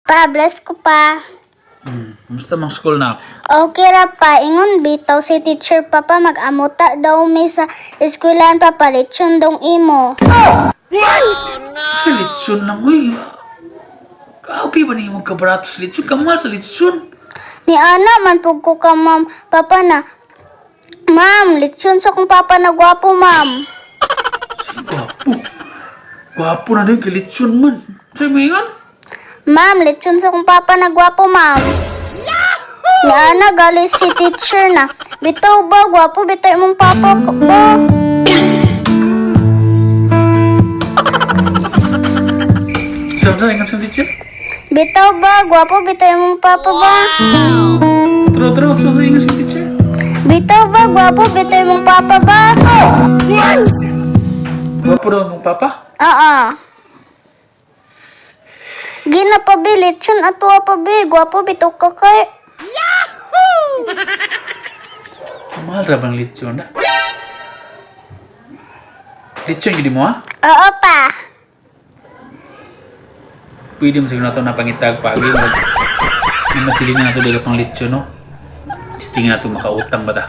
Pa, bless ko pa. Kumusta mang school na? Okay ra pa, ingon bitaw si teacher papa mag-amuta daw mi sa eskwelahan papa lechon dong imo. Sa lechon lang, uy. Kapi ba niyo magkabarato sa lechon? Kamahal sa lechon. Ni ana man pug ko ka ma'am papa na. Ma'am, lechon sa kong papa na gwapo, ma'am. Gwapo. Gwapo na din kay lechon man. Sa mayon? Ma'am, lechon sa kong papa na gwapo, ma'am. Ni ana gali si teacher na. Bitaw ba gwapo bitaw imong papa ko ba? Sa ingon sa teacher? Bitaw ba gwapo bitaw imong papa ba? Tro, tro, sa ingon sa teacher. Bitaw ba gwapo bitaw imong papa ba? Gwapo daw mong papa? Oo. Gina pa bi, lechon ato pa bi, gwapo bitaw ka kay. Kamahal ra bang lechon da? Lechon gid mo ha? Oo pa. Pwede mo siguro nato na pangitag pa agi mo. May masilingan nato dili pang lechon no. Tingnan nato makautang ba ta.